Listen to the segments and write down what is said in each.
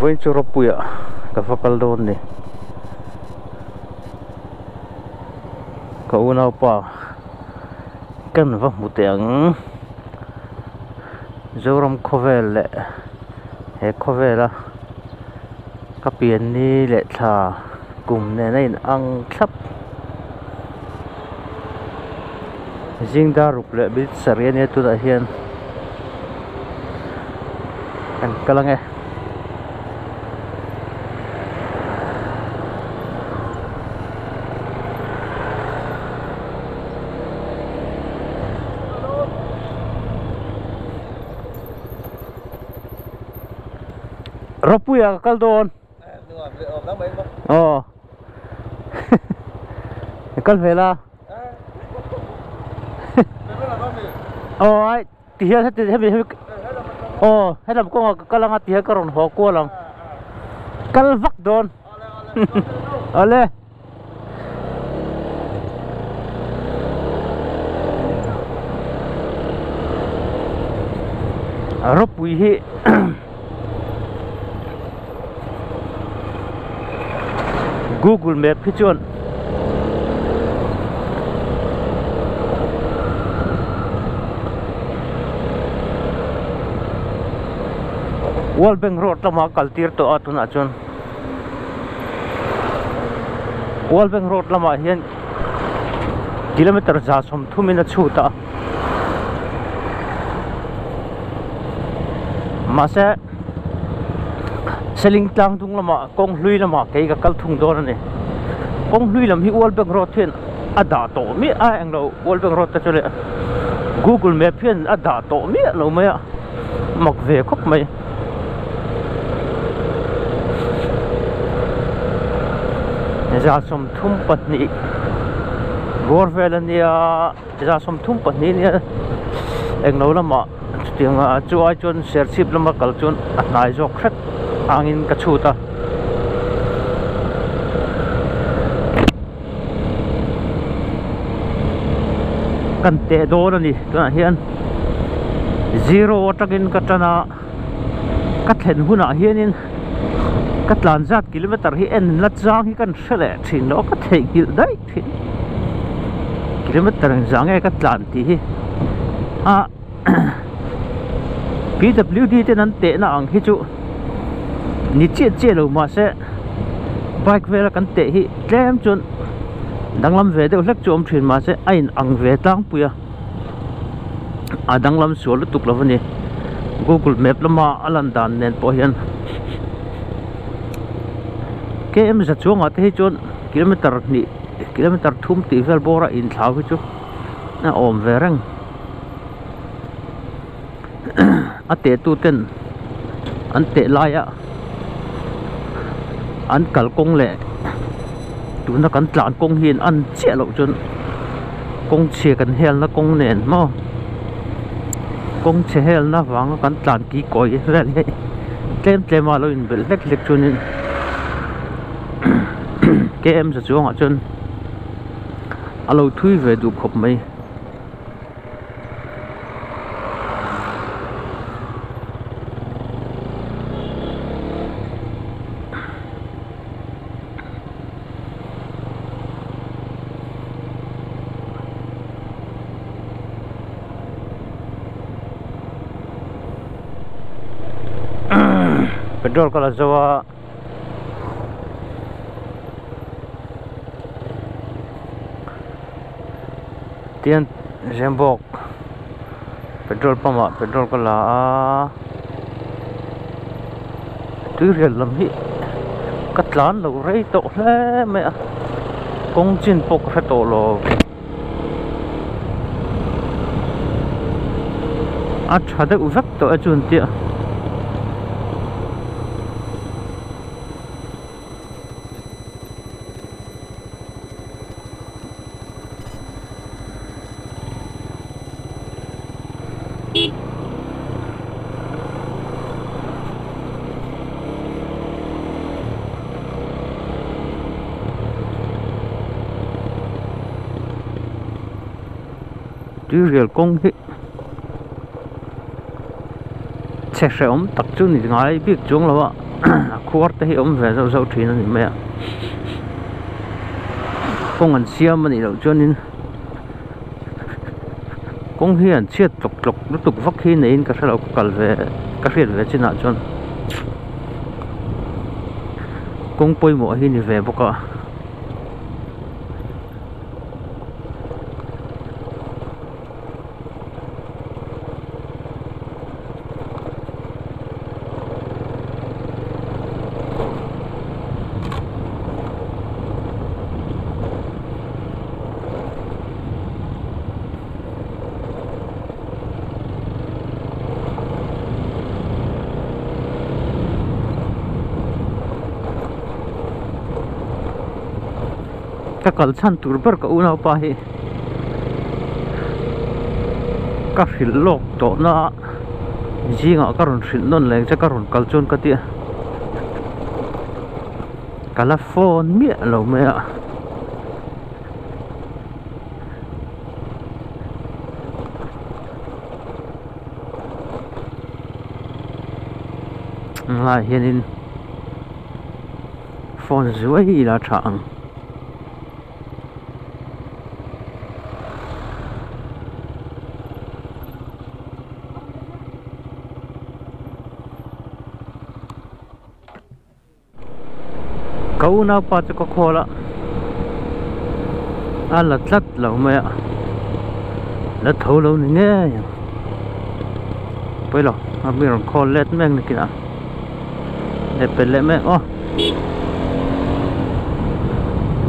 Vawiin chu rawpuiah ka va kal dawn ni. Ka unaupa kan va hmu teh ang. Zoram khawvel leh he khawvela ka pian ni leh thla kum nen a in ang thlap. Zing dar ruk leh minute sarih a nia tunah hian kan kal ang e. Rawpuia ka kal dawn. Aw. Kal ve la. Aw ai ti hian heti hemi hemi aw helam kawngah ka kal anga ti hian ka rawn haw kual ang. Kal vak dawn. Awle. Rawpui hi Google map hi chuan World Bank Road lamah a kal tir tawh a tunah chuan World Bank Road lamah hian kilometer 130 in a chhut a mahse Seling tlang dung lamah kawng hlui lamah kei ka kal thung dawn a ni kawng hlui lam hi World Bank Road hian a dah tawh miah a englo World Bank Road te chu leh Google Map hian a dah tawh miah lo mai a mak ve khawp mai. 32 bawr vel a nia 32 nia englo lamah chutiang ah chu ai chuan serchhip lama kal chuan a hnai zawk hret angin ka chhut a. Kan teh dawn a ni tunah hian zero atangin ka tan a ka thlen hunah hianin ka tlan zat kilometer hi en la chang hi kan hre leh thin lo a ka theihnghilh daih thin kilometer engzah nge ka tlan tih hi a P W D ten an tehna ang hi chu ni chiah chiah lo mahse bike vela kan teh hi tlem chuan danglam ve deuh hlek chu awm thin mahse a in ang ve tlangpui a a danglam sual lutuk lo a ni google map lama a lan dan nen pawh hian km za chuangah te hi chuan kilometer hnih kilometer thum tih vel bawra inthlau hi chu a awm ve reng. A teh tu ten an teh lai a an kal kawng leh tuna kan tlan kawng hi an chiah loh chuan kawng chhia kan hel na kawng nen maw kawng chhe hel na vanga kan tlan ki kawi vel hi tlem tlem a lo in belh hlek hlek chuanin km za chuangah chuan a lo thui ve duh khawp mai. Petrol ka la zo a. Tian Zembawk petrol pump ah petrol ka la a tuirial lam hi ka tlan lo rei tawh hle mai a kawng chin pawh ka hre tawh lo a tha deuh vek tawh e chuan tia. Tuirial kawng hi chhe hrehawm tak chu ni ngai bik chuang lo a. a khuar te hi awm ve zauh zauh thin a ni mai a kawng an siam a nih loh chuanin kawng hi an chhiat tlawk tlawk lutuk vak hi neiin ka hrelo ka kal ve ka hriat ve chinah chuan kawng pawimawh hi ni ve bawk a. Ka kal chhan tur ber ka unaupa hi ka hrilh lawk tawh na a zingah ka rawn hrilh nawn leng che ka rawn kal chuan ka tia ka la phone miah lo mai a. Helai hianin phone zuai ila tha ang. Ka unaupa chu ka khawl a a la tlat lo mai a la tho lo ni ngei ang pawilo a mi rawn khawl let mek ni kinah leh pel leh mek aw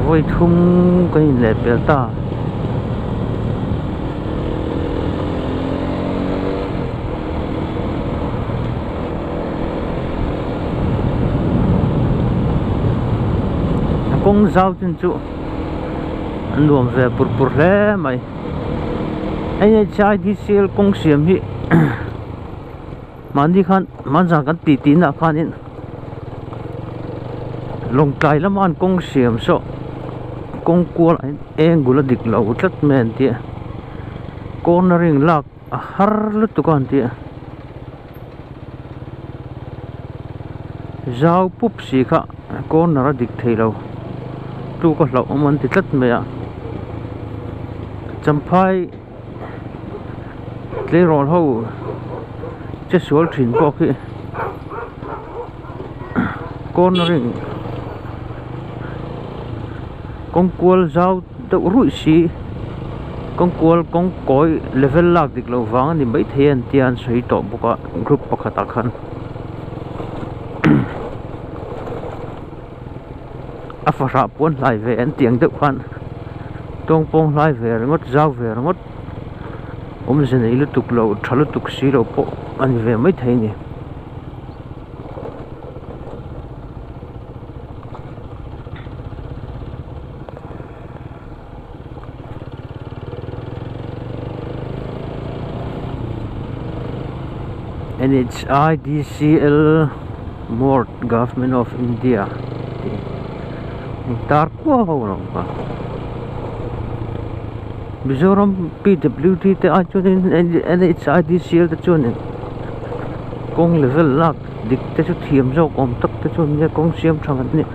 vawi thum ka in leh pel ta. A kawng zau chin chu a nuam ve pur pur hle mai N_H_I_D_C_L kawng siam hi mahni khan hmanzan kan tih tih naah khanin lawngtlai lama an kawng siam saw kawng kual angle a dik lo tlat mai an tia cornering lak a har lutuk a an tia. Zau pup si kha corner a dik thei lo tluk a hlauh awm an ti tlat mai a champhai tleirawl ho che sual thin pawh khi cornering kawng kual zau deuh ruih si kawng kual kawng kawi level lak dik loh vang a ni maithei a an tia an sawi tawh bawk a group pakhatah khan a fahrah puan hlai ve an tih ang deuh khan tawng pawng hlai ve ringawt zau ve ringawt awmze nei lutuk lo tha lutuk si lo pawh a ni ve maithei a ni. NHIDCL Mort Government of India tih tar kuau a awm a Mizoram PWD te ai chuanin NHIDCL te chuanin kawng level lak dik te chu thiam zawk awm tak te chuan nia kawng siam tha ngat nia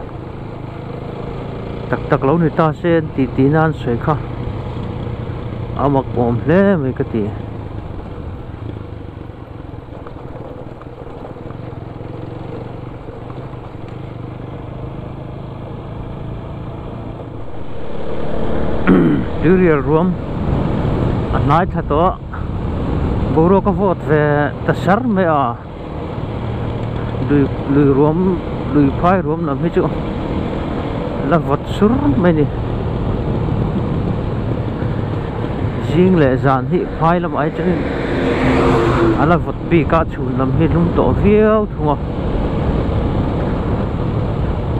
tak tak lo ni ta se an tih tih nan sawi kha a mak awm hle mai ka ti. Tuirial ruam a hnai thla tawh a boruak a vawt ve ta sar mai a lui lui ruam lui phai ruam lam hi chu la vawt sur mai a ni zing leh zan hi phai lamah hi chuan a la vawt bik a chhun lam hi lum tawh viau thung a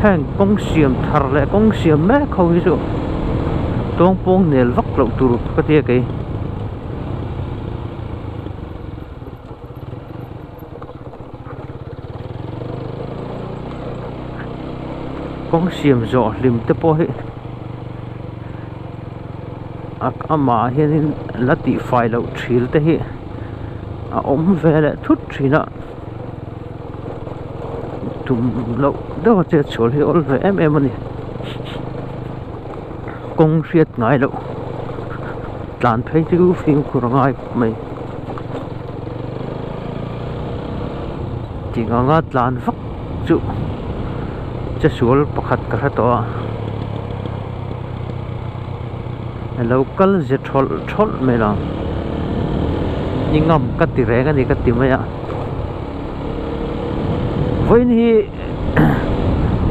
heng kawng siam thar leh kawng siam mek ho hi chu tawng pawng nel vak loh tur ka tia kei. Kawng siam zawh hlim te pawh hi a amah hianin la tihfai loh thil te hi a awm ve leh thut thin a. Tum loh deuha chet chhuah hi a awl ve em em a ni. Kawng hriat ngai loh tlan phei chu fimkhur a ngai khawp mai. Tih anga tlan vak chu che sual pakhat ka hre tawh a. A lo kal ze thawlh thawlh mai lo. Ni ngam ka ti reng a ni ka ti mai a. Vawiin hi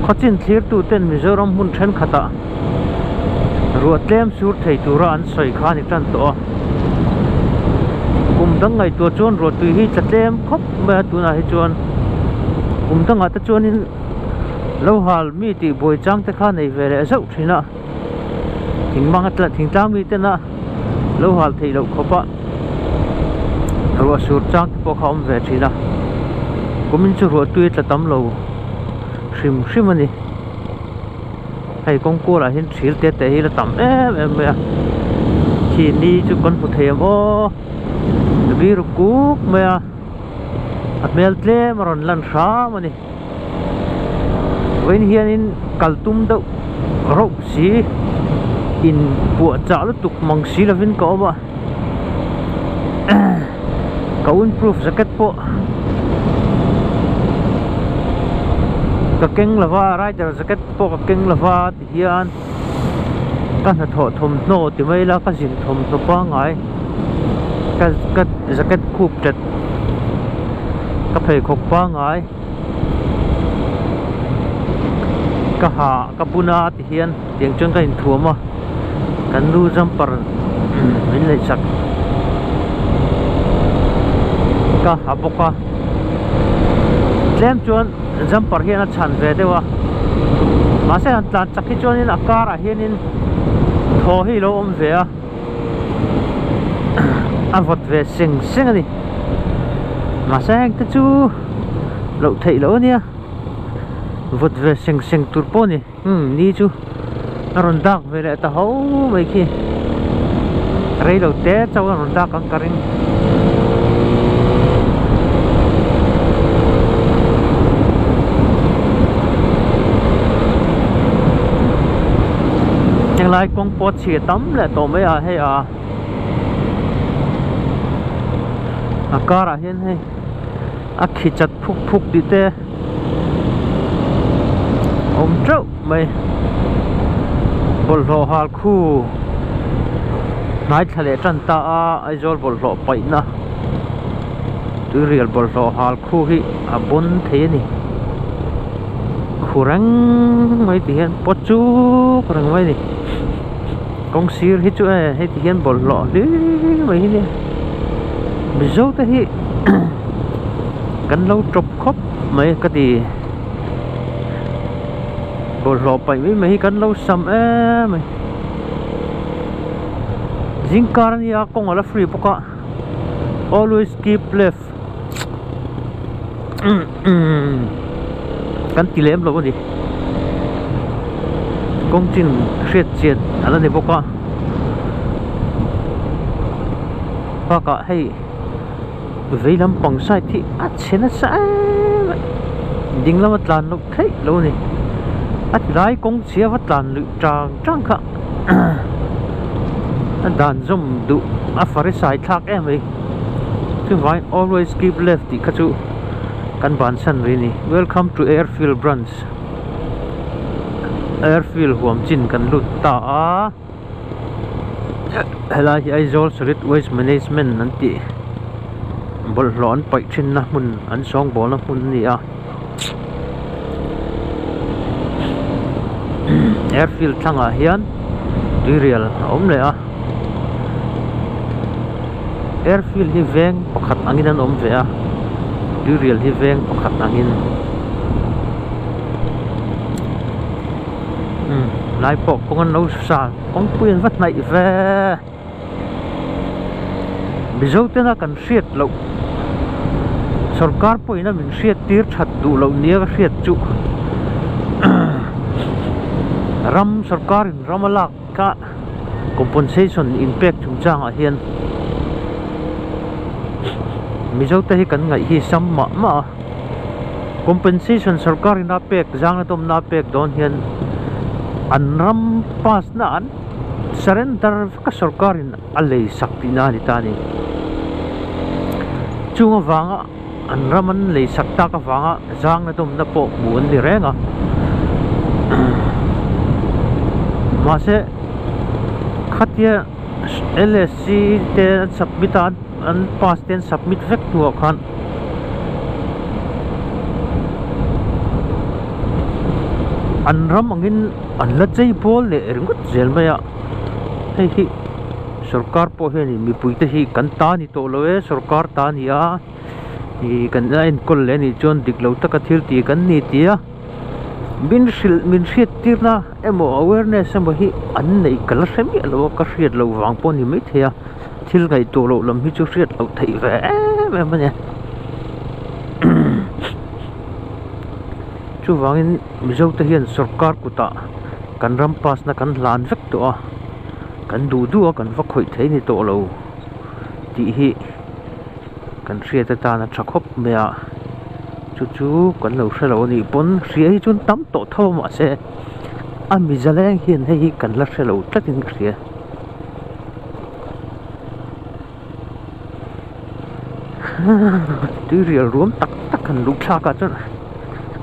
khawchin thlirtu ten Mizoram hmun thenkhatah ruah tlem sur thei tura an sawi kha a ni tan tawh a. Kum dang ngaihtuah chuan ruah tui hi tla tlem khawp mai a tunah hi chuan kum dangah te chuanin lo hal mi tih buai chang te kha nei ve leh zauh thin a. Thing mang a tla thingtlang mi tena lo hal theih loh khawp a ruah sur chang te pawh kha a awm ve thin a kumin chu ruah tui a tla tam lo hrim hrim a ni hei kawng kualah hian thil te te hi la tam em em mai a khi ni chu kan hmu thei ang aw biru kuk mai a a hmel tlem a rawn lan hram a ni. Vawiin hianin kal tum deuh rauh si in puah chah lutuk mang si lovin ka awm a ka windproof jacket pawh ka keng lova rider jacket pawh ka keng lova ti hian ka hnathawh thawmhnaw ti mai ila ka zin thawmhnaw pangngai ka ka jacket khup tet ka pheikhawk pangngai ka ha ka bun a ti hian tiang chuan ka inthuam a kan nu jumper min lei sak ka ha bawk a tlem chuan jumper hian a chhan ve deuh a mahse han tlan chak hi chuanin a karah hianin thaw hi alo awm ve a a vawt ve seng seng a ni mahse heng te chu loh theih loh a nia vawt ve seng seng tur pawh a ni umm ni chu a rawn dak ve leh ta ho mai khi rei lo te chauh a rawn dak ang ka ring. Henglai kawng pawh chhia tam leh tawh mai a hei a a karah hian hei a khi chat phuk phuk tih te awm teuh mai bawlhhlawh hal khu hnai thla leh tan ta a Aizawl bawlhhlawh paihna tuirial bawlhhlawh hal khu hi a bawn thei a ni khu reng mai ti hian pawt chuk reng mai a ni kawng sir hi chu e hei ti hian bawlhhlawh hlir mai hi nia Mizo te hi kan lo tawp khawp mai ka ti bawlhhlawh paih mai mai hi kan lo sam em mai zingkar ania kawng ala free bawk a always keep left kan ti lem lo a ni kawng chin hriat chian ala ni bawk a bakah hei vei lampang side hi a chhe nasa em a ding lama tlan loh theih lo a ni a ti lai kawng chhia va tlan luih tang tang kha a dan zawm duh a farisai thlak em mai chuvangin always keep left tih kha chu kan bansan mai a ni welcome to airfield branch airfield huam chin kan lut ta a. Helai hi Aizawl Solid Waste Management an tih bawlhhlawh an paih thinna hmun an sawngbawlna hmun a ni a airfield thlangah hian tuirial a awm leh a airfield hi veng pakhat angin an awm ve a tuirial hi veng pakhat angin. Umm lai pawh kawng an lo sa kawngpui an va hnaih ve Mizo tena kan hriat loh sorkar pawhin a min hriat tir that duh loh nia ka hriat chu ram sorkar in ram a lak kha compensation in pek chungchang ah hian Mizo te hi kan ngaih hi sam mah mah a. Compensation sorkar in a pek zangna dawmna a pek dawn hian an ram pass na an surrender vek a sorkar in a lei sak tihna a ni ta a ni. Chung avanga an ram an lei sak tak avanga zangna dawmna pawh hmuh an ni reng a. Mahse khatia LSC te an submit a an pass te an submit vek hnuah khan an ram angin an la chei bawl leh ringawt zel mai a hei hi sorkar pawh hianin mipuite hi kan ta ni tawh lo e sorkar ta a ni a ih kan la enkawl leh a nih chuan dik lo taka thil tih kan ni tih a min hrilh min hriat tirna emaw awareness emaw hi an neih ka la hre miah lo a ka hriat loh vang pawh a ni maithei a. Thil ngaihtuah loh lam hi chu hriat loh theih ve em em a ni. Chuvangin Mizo te hian sorkar kutah kan ram pass na kan hlan vek tawh a, kan duh duh a kan va khawih thei ni tawh lo tih hi kan hriat atan a tha khawp mai a. Chu chu kan lo hre lo a nih pawn hria hi chuan tam tawh tho mahse a mizaleng hian hei hi kan la hre lo tlatin ka hria. Tui rial ruam tak tak han luh thlak ah chuan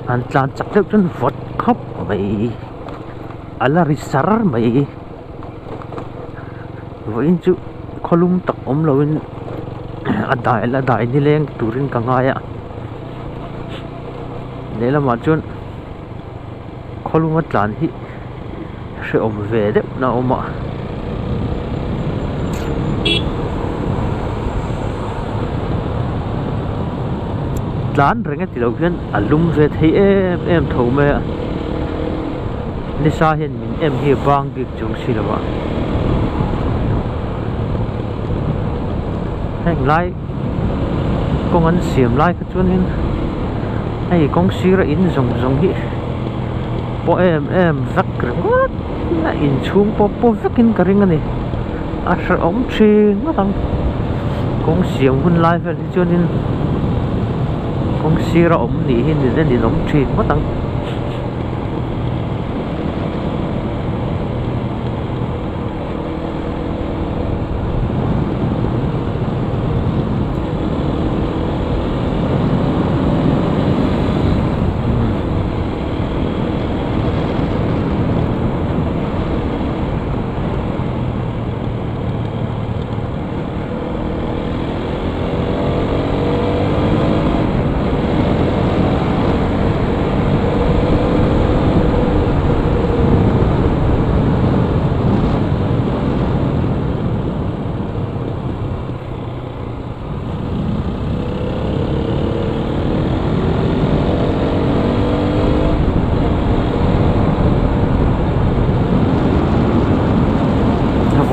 han tlan chak deuh chuan vawt khawp mai a la ri sar mai vawiin chu khawlum tak awm lo in a dai la dai nileng turin ka ngai a lehlamah chuan khawlum a tlan hi hrehawm ve deuh na a awm a. Tlan reng a ti loh hian a lum ve thei em em tho mai a nisa hian min em hi a bang bik chung si lo a heng lai kawng an siam lai kha chuanin hei kawng sira in zawng zawng hi pawh em em vek ringawt a inchhung pawh pawh vekin ka ring a ni a hrehawm thin ngawt ang kawng siam hun lai vel hi chuanin kawng sira awm nih hi ni a ninawm thin ngawt ang.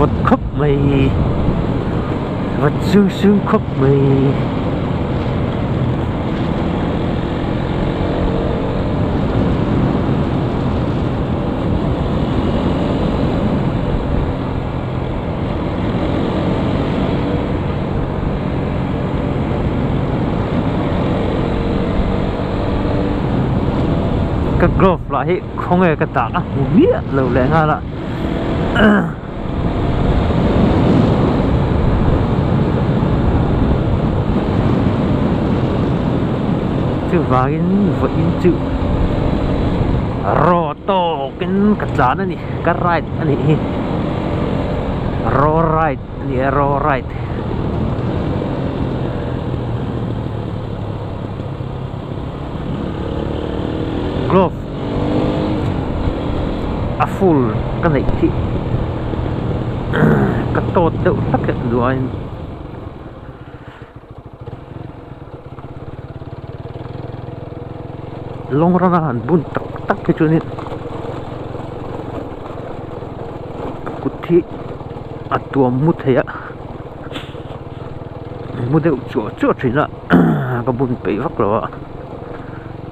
Vawt khawp mai vawt sung sung khawp mai. Ka glove lah hi khawnge ka dah a hmu miah lo leh nghal a chuvangin vawiin chu raw tawkin ka tlan a ni ka ride a nih hi raw ride a ni a raw ride. Glove a full ka neih hi ka tawt deuh hlak e duain. Long run a han bun tak tak hi chuanin kut hi a tuam mu thei a mu deuh chuah chuah thin a ka bun peih vak lo a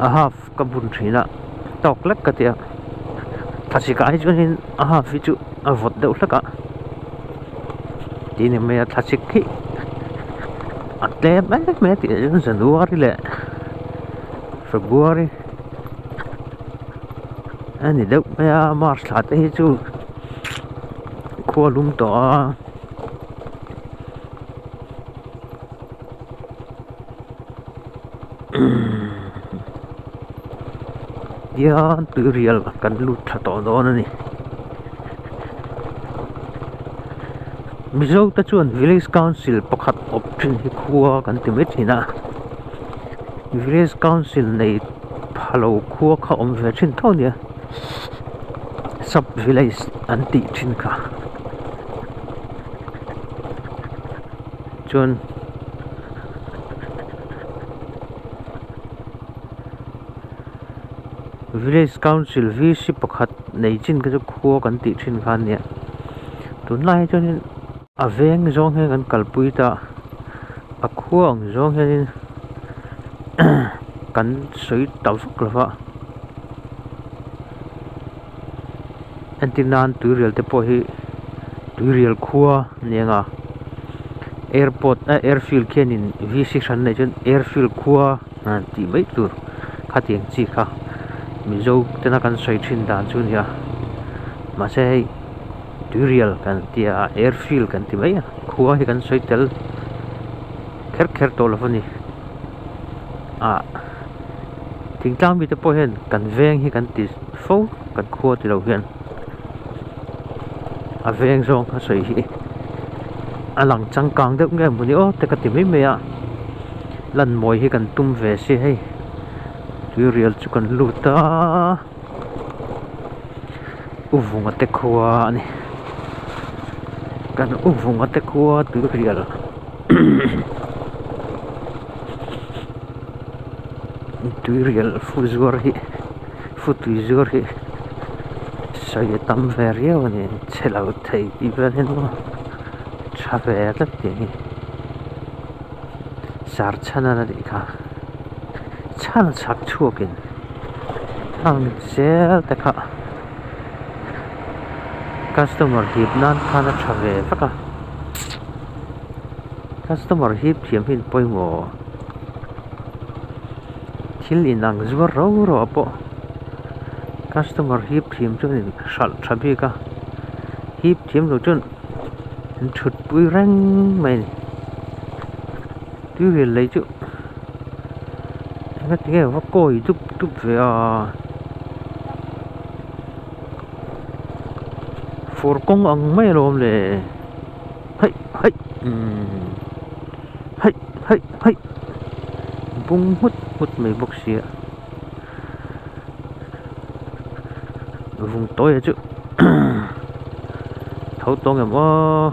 a half ka bun thin a tawk lek ka tia thlasik ah hi chuanin a half hi chu a vawt deuh hlek a tih ni mai a thlasik hi a tlem em em a tih ah chuan january leh. February a ni deuh mai a March thla te hi chu khua lum tawh a. Hian tuirial kan lut tha tawh dawn a ni. Mizo te chuan village council pakhat awp thin hi khua kan ti mai thin a village council nei pha lo khua kha awm ve thin tho nia sub village an tih thin kha chuan. Village council VC pakhat nei chin kha chu khua kan tih thin kha a nia tunlai hi chuanin a veng zawng hian kan kalpui ta a khua ang zawng hianin kan sawi ta vak lo va entir nan tuirial te pawh hi tuirial khua a ni ang a airport eh airfield khianin VC hran neih chuan airfield khua tih mai tur khatiang chi kha mizo tena kan sawi thin dan chu a ni a mahse hei tuirial kan tia airfield kan ti mai a khua hi kan sawi tel kher kher tawh lo a ni ah thingtlang mite pawh hian kan veng hi kan ti fo kan khua ti lo hian a veng zawng a sawi hi a lang changkang deuh nge mawni aw te ka ti mai mai a lan mawi hi kan tum ve si hei tuirial chu kan lut a u vunga te khua a ni kan u vunga te khua tuirial tuirial fu zuar hi fu tui zuar hi sawi a tam ve riau a ni chhe lo thei tih vel hian maw tha ve tlat tih hi sar chhan a nih kha chhan chhak chhuakin hang zel te kha customer hip nan khan a tha ve vek a customer hip thiam hi an pawimawh thil inang zuar ro ro ah pawh customer hip thiam chuan in hralh tha bik a hip thiam lo chuan an thut pui reng mai a ni tuirial lei chu engati nge va kawi dup dup ve a fur kawng ang mai alawm le haih haih umm haih haih haih bung nghut nghut mai bawk sia vung tawi a chu tho tawng em aw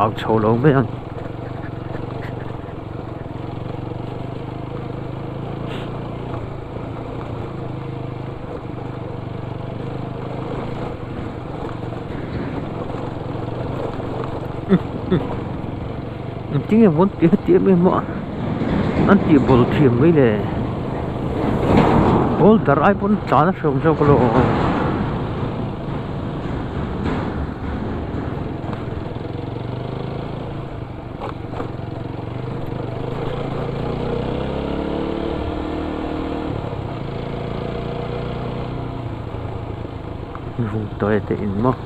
au chho lo mai ang. Engtin nge maw an tih heti em em a an tih bawl thiam mai le boulder ai pawn tlan a hreawm zawk alawm vung tawi te in maw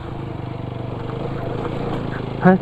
he.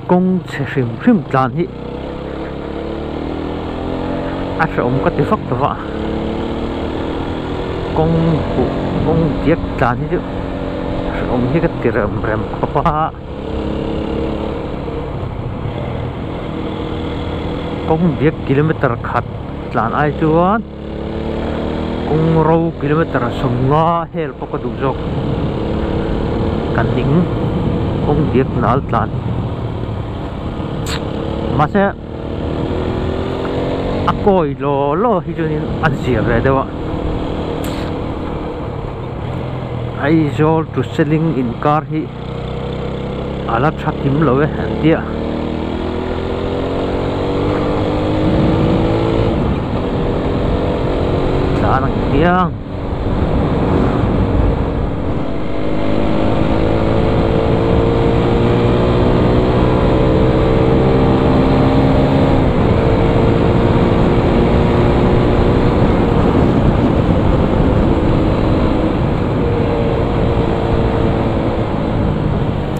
Kawng chhe hrim hrim tlan hi a hrehawm ka ti vak tawh a kawng huh kawng diak tlan hi chu hrehawm hi ka ti rem rem khawp a. Kawng diak kilometer khat tlan ai chuan. Kawng ro kilometer 50 hel pawh ka duh zawk. Ka ning kawng diak nal tlan hi. Mahse a kawi law law hi chuanin a zia ve deuh a. Aizawl to Seling inkar hi a la tha kim lo e an tia. Tlan ang hiang.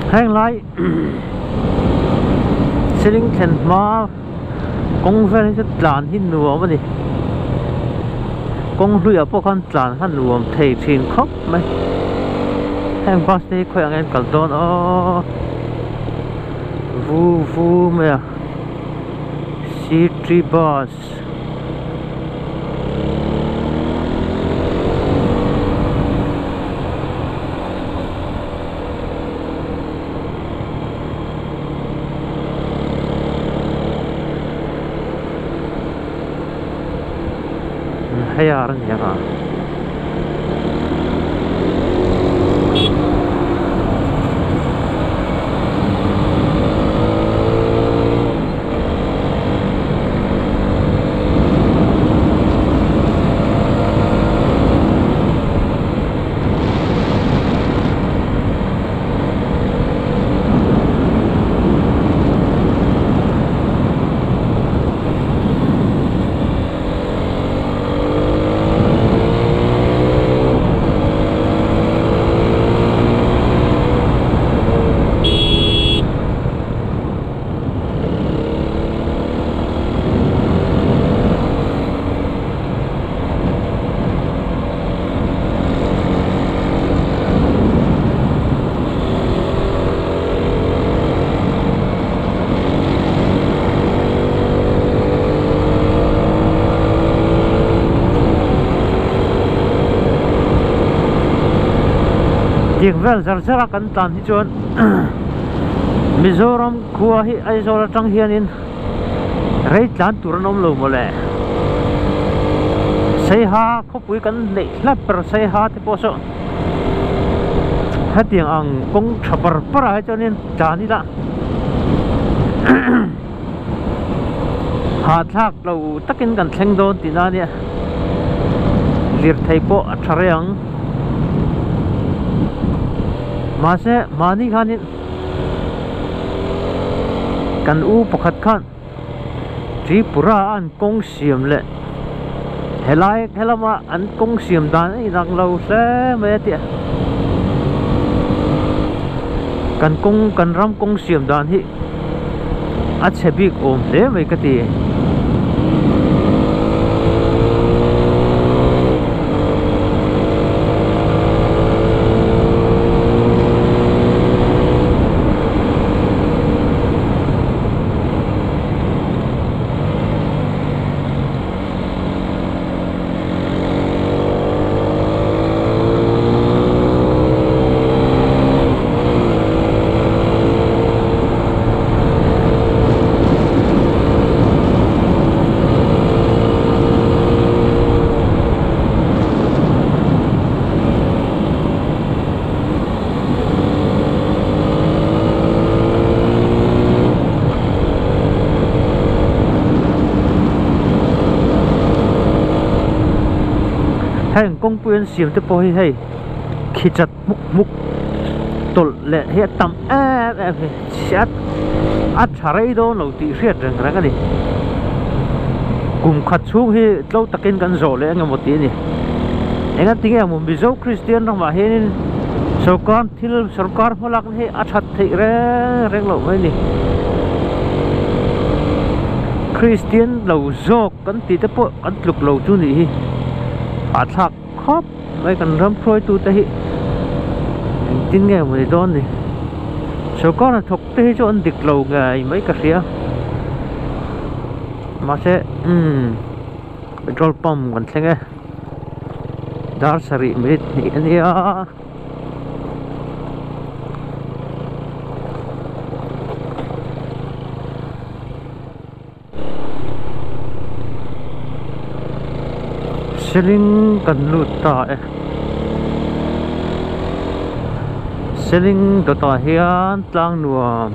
Heng lai Seling thlen hma kawng vel hi chu tlan hi nuam a ni kawng hluiah pawh khan tlan kha nuam thei thin khawp mai heng bus te hi khawiah nge an kal dawn aw vu vu mai a city bus. Hei a ni ang a. Tiang vel zar zar a kan tlan hi chuan Mizoram khua hi Aizawl atang hianin rei tlan tur an awm lo mawle. Saiha khawpui kan neih hlat ber Saiha te pawh saw hetiang ang kawng tha par par ah hi chuanin tlan ila hahthlak lo takin kan thleng dawn tihna ania lirthei pawh a tha reng ang mahse mahni khanin. Kan u pakhat khan Tripura a an kawng siam leh helai helama an kawng siam dan a inang lo hle mai a tih a kan kawng kan ram kawng siam dan hi a chhe bik awm hle mai ka ti. Heng kawngpui an siam te pawh hi hei khi chat hmuk hmuk tawlh leh hi a tam em em hi chhiat a tha rei dawn lo tih hriat reng reng a ni kum khat chhung hi tlo takin kan zawh leh engemaw tih a ni engatinge maw Mizo Kristian ramah hianin sorkar thil sorkar hmalakna hi a that theih reng reng loh mai a ni Kristian lo zawk kan tih te pawh kan tluk lo chu nih hi hahthlak khawp mai kan ram hruaitu te hi engtin nge maw ni dawn ni sorkar hnathawk te hi chu an dik lo ngei mai ka hria mahse umm petrol pump kan thleng e. Dar sarih minute hnih a nia. Seling kan lut ta e. Seling dawtah hian tlang nuam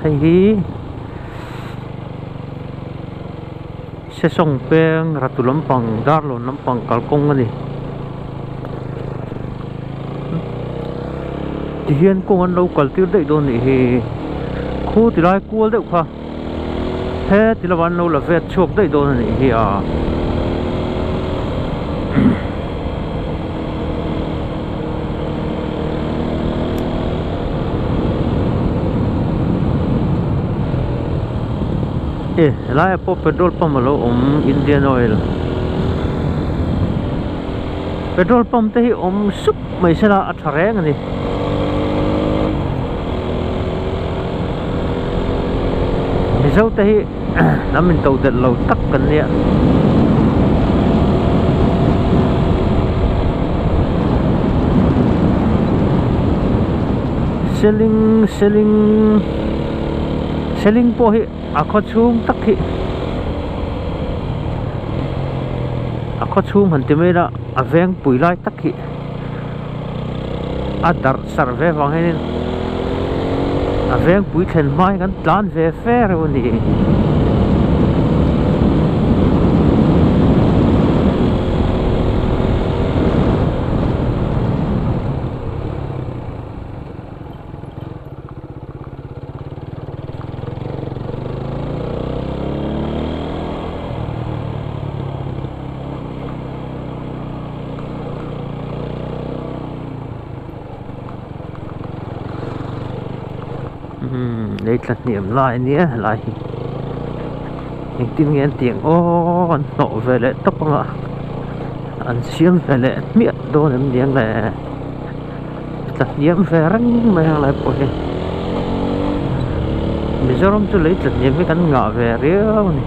hei hi Sesawng peng ratu lampang Darlawn lampang kalkawng a ni. Tihian kawng an lo kal tir daih dawn nih hi khu tilai kual deuh kha. He ti lova an lo la vet chhuak daih dawn a nih hi a. E helaiah pawh petrol pump a lo awm Indian oil petrol pump te hi awm sup mai sela a tha reng a ni. Mizo te hi hnam in to delh lo tak kan nia. Seling seling seling pawh hi a khaw chhung tak hi a khaw chhung han ti mai ila a veng pui lai tak hi. A darh sarh ve vang hianin a vengpui thlen hma hi kan tlan ve fe reuh a ni. Umm lei tla hniam lai a nia helai hi engtin nge an tih ang aw an hnawh ve leh tawp ang a an siam ve leh hmiah dawn em ni ang le tla hniam ve reng mai ang lai pawh hi Mizoram chu lei tla hniam hi kan ngah ve riau a ni.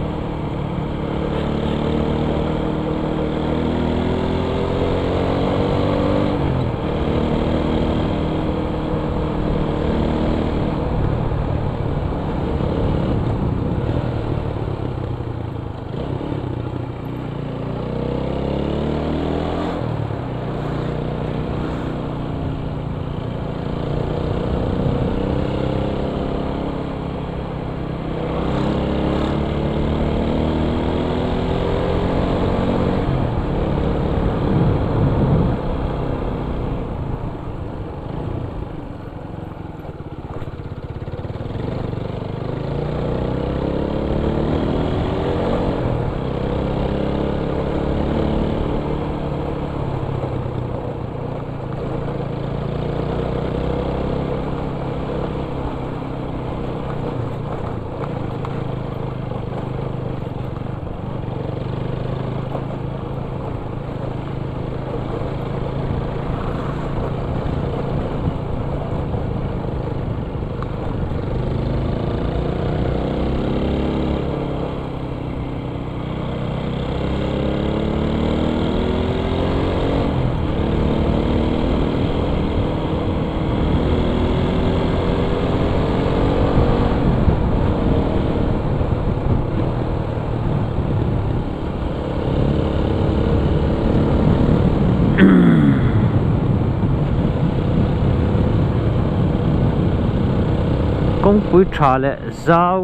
Kawngpui tha leh zau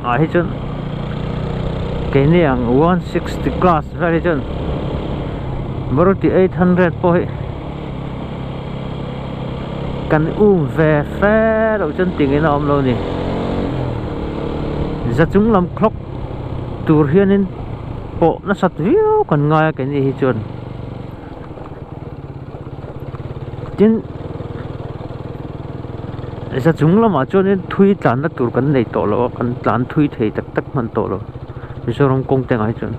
ah hi chuan keini ang 160 class vel hi chuan Maruti 800 pawh hi kan um ve fe loh chuan tingin a awm lo a ni za chung lam clock tur hianin pawh nasat viau kan ngai a keini hi chuan tin za chung lamah chuanin thui tlanna tur kan nei tawh lo a kan tlan thui thei tak tak hman tawh lo Mizoram kawng te ngai chuan.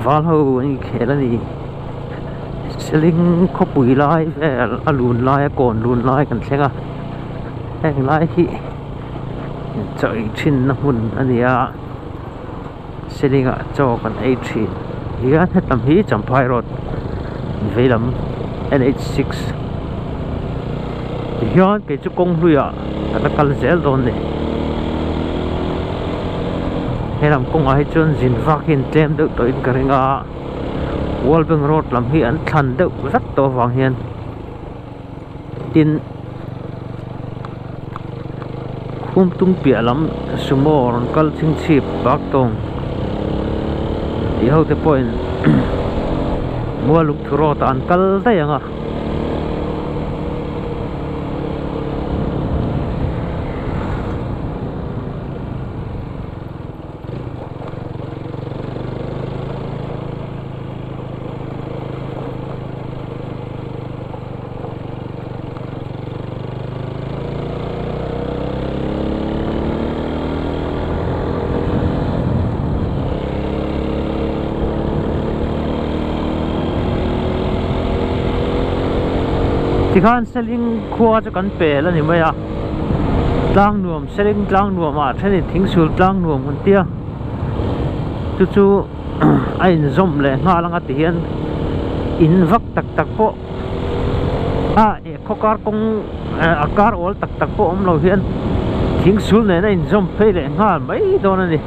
Val ho an inkhel a ni. Seling khawpui lai vel a lun lai a kawn lun lai kan thleng a heng lai hi chaw ei thin na hmun a ni a Seling ah chaw kan ei thin hian hetam hi Champhai road veilam NH6 tihian kei chu kawng hluiah ka la kal zel dawn ni helam kawngah hi chuan zin vak hi an tlem deuh tawhin ka ring a. World Bank Road lam hi an thlan deuh vek tawh avang hian tin Khumtung piah lam sumo rawn kal chhingchhip bak tawng tih ho te pawhin Mualungthu Road ah an kal daih ang a. Tikhan Seling khua chu kan pel a ni mai a tlang nuam Seling tlang nuam ah thenin thingsul tlang nuam an tia chu chu a inzawm leh nghal anga ti hian in vak tak tak pawh a eh khaw kar kawng eh a kar awl tak tak pawh awm lo hian thingsul nen a inzawm phei leh nghal mai dawn a ni.